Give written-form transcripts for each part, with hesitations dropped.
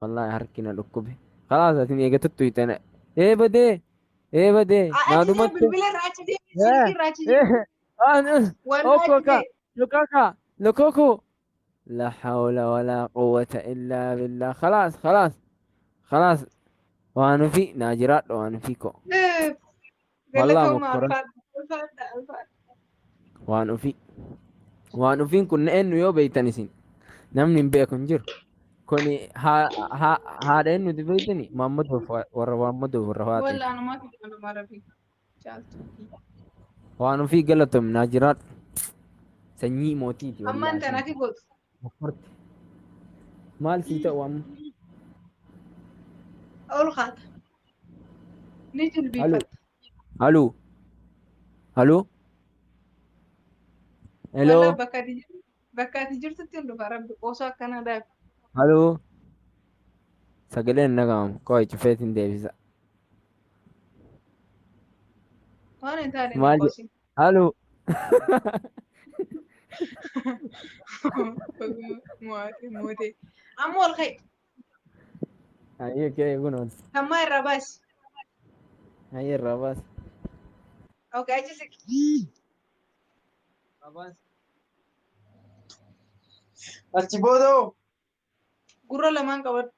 Wallaahi harki na dhukkube. Khalaas atin eega tuttuqxe na. Ee badee. Ee badee. Naa Achi jee dhumatte. bilbila irraa achi jee silkii irraa achi jee. Wallaahi achi Okoka. jee. Lukaka. Lukuku. La hawla wala quwwata illaa billah. Khalaas khalaas. Khalaas. Waan ofii naa jiraadhu waan ofii koo. Wallah Galatooma mokkoran. alfaadha alfaadha alfaadha. Waan ofii. Waan ofiin kun eenyu yoo beektan isin namni hin beeku hin jiru. Kuni haadha eenyuti beektani? Maammadoof warra Maammadoof warra Faaxeeti. Wallah anumaatu jaaluma rabbi caaltu. Waan ofii galatoom naa jiraadhu. Sanyii mootiiti Ammaan wallaahi. tana ati gootu. Mokkorti. Maal sii ta'u amma? Ol kaata. Ni Haluu. jilbiifatta. Haluu. Haluu. Hello. Wallah bakka ati jirtu bakka ati jirtutti hin dhufa rabbi qoosoo akkana dhaabi. Haluu. Sagaleen hin dhaga'amu. Qo'i cufeetiin deebisa. Waan hin taane hin Maal jedhe? qoosin. Haluu. Mo'ate mootee. Amma ol ka'i. Hayyee kee kunoon. Sammaa irraa baasi. Hayyee irraa baas. Okay, achi siqi. Achi booda hoo? Gurra lamaan qabadhu.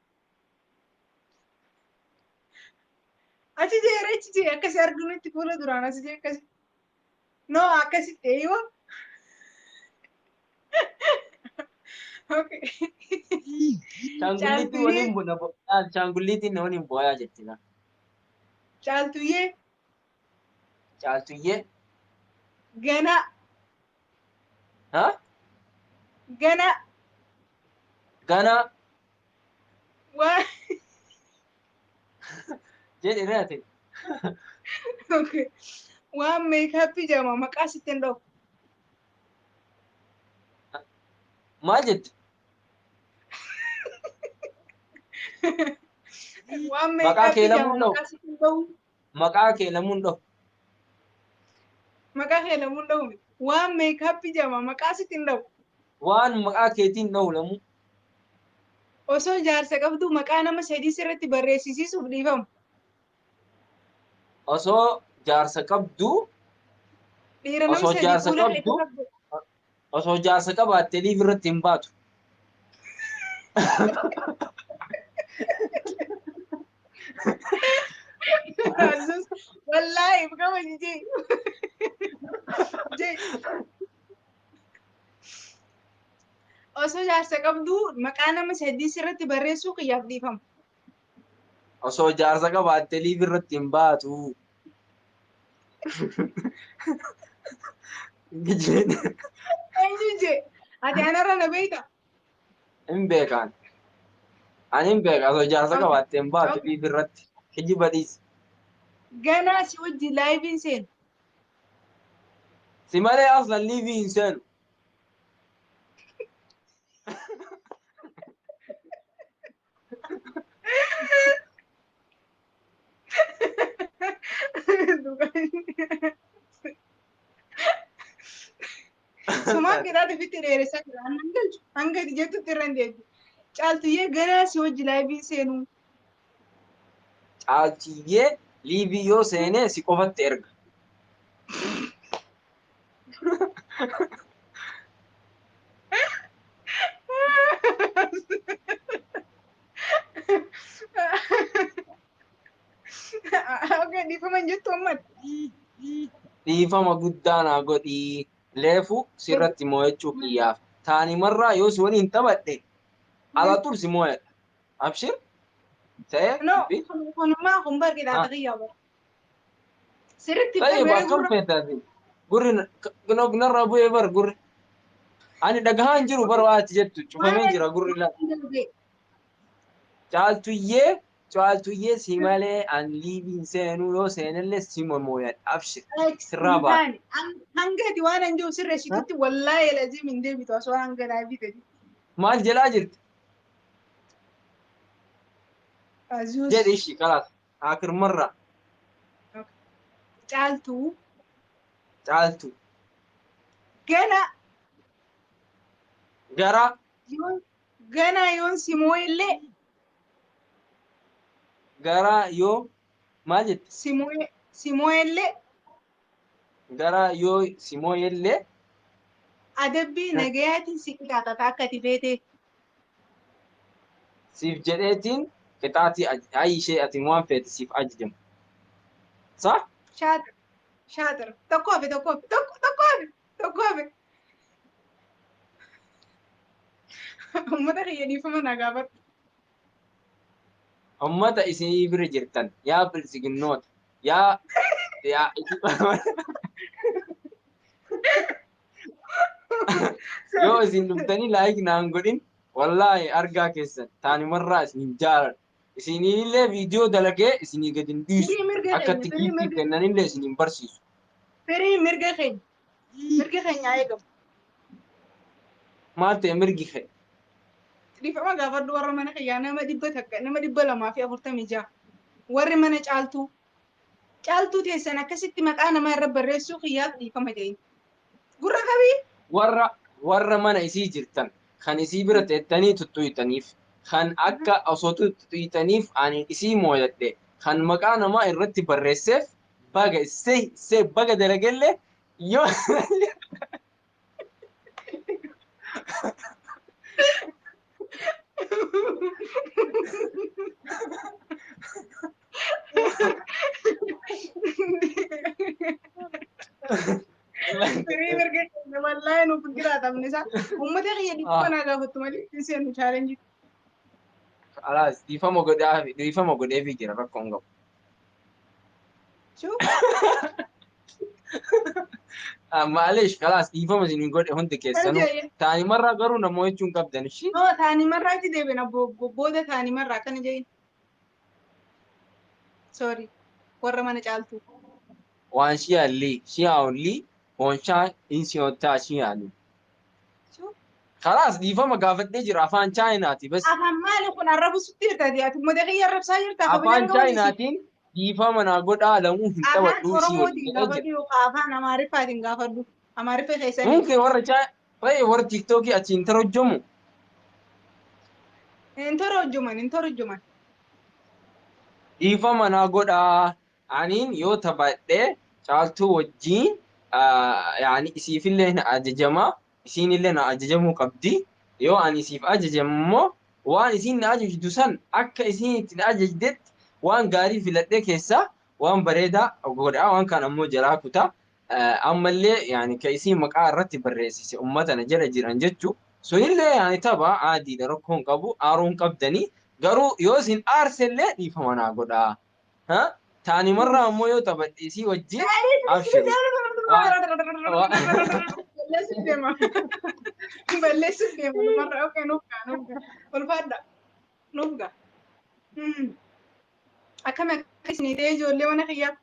Achi jeera achi jee akkasi arginutti fuula duraan asi jee akkasi. No akkasitti eeywa. Okay. Shaangulliitiin Caaltuyyee waliin buna shaangulliitiin na waliin booyaa jirti laa. Caaltuyyee Caaltuyyee. ganaa Ha? ganaa Ganaa waan jedhi reate. Okay. Waan meekaappii jedhama maqaa sitti hin dhahu. Maal jette? Waan Maqaa kee meekaappii lamuun jedhama dhahu. maqaa sitti hin dhahu. Maqaa kee lamuun dhahu. Maqaa kee lamuun dhahu miti. Waan meekaappii jedhama maqaa sitti hin dhahu. Waan maqaa keetiin dhahu lamuu. Osoo jaarsa qabdu maqaa nama sadii sirratti barreessisiisuuf dhiifamu. Osoo jaarsa qabdu Dhiira nama osoo sadii jaarsa fuula qabdu keessa qabdu. osoo jaarsa qabaatte liif irratti hin baatu. Azus, wallaahi qaba jee. Jee. Osoo jaarsa qabdu maqaa nama sadii sirratti barreessuu kiyyaaf dhiifama. Osoo jaarsa qabaatte liif irratti hin baatu. Gijeen Eenyu jee? Ati anarra na beekta? hin beekaan. Ani hin beeka osoo jaarsa Okay. qabaatte hin baatu Okay. liif irratti. Kijiba dhiisi. Ganaa si wajjin laayiviin seenu. Si malee aslan liivii hin seenu. Sumaan qixaata ofitti dheeressaa jira. Annan galchu hanga ati jettutti irra hin deebi'u. Caaltuyyee ganaa si wajji laayiviin seenuu. Caaltuyyee liivii yoo seenee si qofatti erga. Okay, dhiifama hin jettu amma. Dhiifama guddaa naa godhii. Leefu sirratti moo'achuu kiyyaaf. Taani marraa yoo si waliin taphadhe alaxul si moo'adha. Abshir. Ta'ee No, dubbii. kunumaa kun bar qixaaxa Ah. kiyyaa bara. Sirriitti Tayyib barreera akkam gurra. feeta ati? Gurri narraa bu'ee bar gurri. Ani dhagahaa hin jiru bar waa ati jettu cufamee jira gurri la. Caaltuyyee caaltuyyee si malee an liiviin seenuu yoo seenellee si mooyadha abshir sirraa baata. Hanga ati waan an jiru sirreessitutti wallaahi laziim hin deebitu osoo hanga laayivii gadi. Maal jedhaa jirti? Azuus Jedhi ishii kalaas akir marra caaltuu caaltu gana gara yoon gana yoon si moo'ellee Garaa yoo maal jette? Simooyellee. Garaa yoo simooyellee. Adabbii nagayaatiin si qixaaxata akka ati feetee. Siif jedheetiin qixaatii ayi ishee ati waan feete siif ajajamu. Sa? Shaaxir. Shaaxir. Tokko hafe tokko hafe tokko tokko hafe tokko hafe. Uummata kiyya dhiifama naa gaafadhu. Uummata isinii bira jirtan yaa biltsiginnoota yaa yaa yoo isin dhuftanii like naan godhin wallaahi argaa keessan taanimarraa isin jaaladha. Isiniillee viidiyoo dalagee isinii gadi hin dhiisu. Firii mirga Akka keenya itti firii giiftii mirga kennanillee isin hin barsiisu. firii mirga keenya mirga keenya haa eegamu. Maal ta'e mirgi kee? Dhiifama gaafadhu warra mana kiyyaa nama 100 nama 246 warri mana caaltuu caaltuu teessan akkasitti maqaa namaa irra barreessuu kiyyaaf dhiifama jedhin. Gurra qabii. Warra warra mana isii jirtan kan isii bira teettanii tuttuqxaniif kan akka osoo tuttuqxaniif ani isii mooyadhe kan maqaa namaa irratti barreesseef baga issee issee baga dalagellee yoo Firii mirga keenya wallaahi nuuf hin jiraatamne isaa. Uummata kiyya dhiifama naa gaafattu malee ittiin seenu chaalenjii. Alaas dhiifama godheefii jira rakkoo hin qabu. Shuu. Maalish kalaas dhiifama isin godhe hundi keessanuu. Taanimarraa garuu namoo jechuun qabdan ishii. No taanimarraa itti deebina booda taanimarraa akkana jedhin. Sorry warra mana caaltuu. Waan shiyaalli shiyaawulli hoonshaa insiyoottaa shiyaalli. Shuu. Kalaas dhiifama gaafadhee jira afaan chaayinaati bas. Afaan maali kun arrabsutti jirta ati uummata kiyya arrabsaa jirta Afaan kabajaan qabu dhiisi. chaayinaatiin dhiifama naa godhaa lamuu hin Afaan taphadhuu si waliin Oromootiin jedhee jira. gaafadhu yookaan afaan Amaariffaatiin gaafadhu. Amaariffa keessanii. Mumkin warra chaay warra tiiktookii achiin tarojjomu. Hin torojjuman hin torojjuman. Dhiifama naa godhaa aniin yoo taphadhee caaltuu wajjiin yaani isiifillee na ajajamaa isiinillee na ajajamuu qabdi. Yoo ani isiif ajajamu immoo waan isiin na ajajdu san akka isiin itti na ajajdetti waan gaarii filadhee keessaa waan bareedaa godhaa waan kaan ammoo jalaa kutaa. Ammallee yaani ka isiin maqaa irratti barreessise uummata na jala jiran jechuu sunillee yaani tapha aadiidha rakkoo hin qabu aaruu hin qabdanii garuu yoo isin aarsellee dhiifama naa godhaa. Taanimarraa ammoo yoo taphadhe isii wajjin abshiru. Balleessuuf deema. Balleessuuf deema. Dhumarra okay nuuf gaa nuuf gaa. Ulfaadha. Nuuf gaa. Akkam akka isinii ta'e ijoollee mana kiyyaa.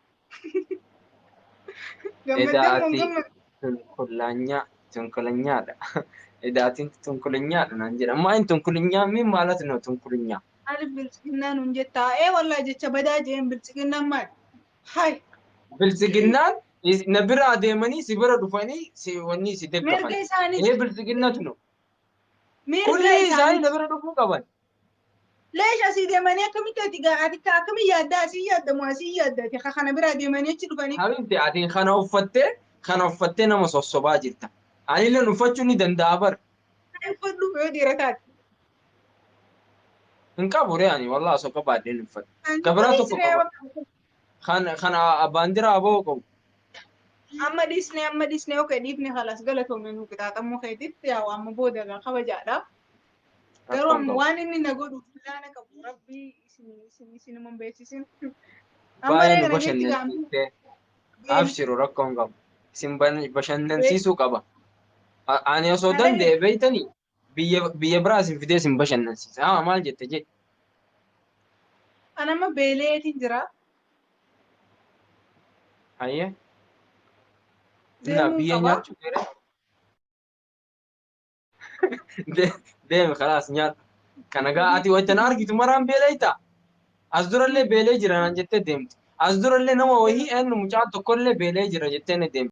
Gammaddee moo hin Edaati gammaddu? tunkulanyaa tunkulanyaadha. Edaatiin tunkulanyaadha naan jedha. Maal tunkulanyaa min maalatu no tunkulanyaa? Maaliif biltsiginnaa nuun jettaa? Ee wallaahi jecha badaa jeen biltsiginnaan maali? Hai. Biltsiginnaan na biraa deemanii si bira dhufanii si wanni si deggafan. Mirga isaanii. Ee biltsiginnatu no. Mirga Kulli isaanii isaanii. na bira dhufuu qaban. Leesh asii deemanii akkamitti ati ati akkamii yaaddaa asii yaaddamu asii yaadda ati kana biraa deemanii achi dhufanii. Habibti ati kana uffattee nama sossobaa jirta. Anillee uffachuu ni danda'a bar. Uffadhu yoo dhiira taate. Hin qabu ree ani wallaahi osoo qabaadheen uffadhu. Gabaraa tokko qaba. Kan baandiraa aboo qabu. Amma dhiisnee amma dhiisnee okay dhiifne halas galatoomne nu qixaaxamuu keetitti yaa amma booda gaa kabajaadha. Garuu amma waan inni na godhu filaana qabu rabbii isin isin isinuma hin beeksisin. Amma Baay'ee ree nu kana jetti gaamtu. bashannansiistee abshiru rakkoo hin qabu. Isin bashannansiisuu qaba. Ani osoo danda'e beektanii biyya biraa isin fidee isin bashannansiisa. Haa maal jette jedhi. Ani amma beeleetiin jira. Hayyee. Na Deemuu biyya qaba. nyaachuu fedhe. Deemi khalaas nyaadhu. Kana gaa ati wanta na argitu maraan beeleeyta. As durallee beelee jira naan jettee deemte. As durallee nama wayii eenyu mucaa tokkollee beelee jira jettee ni deemte.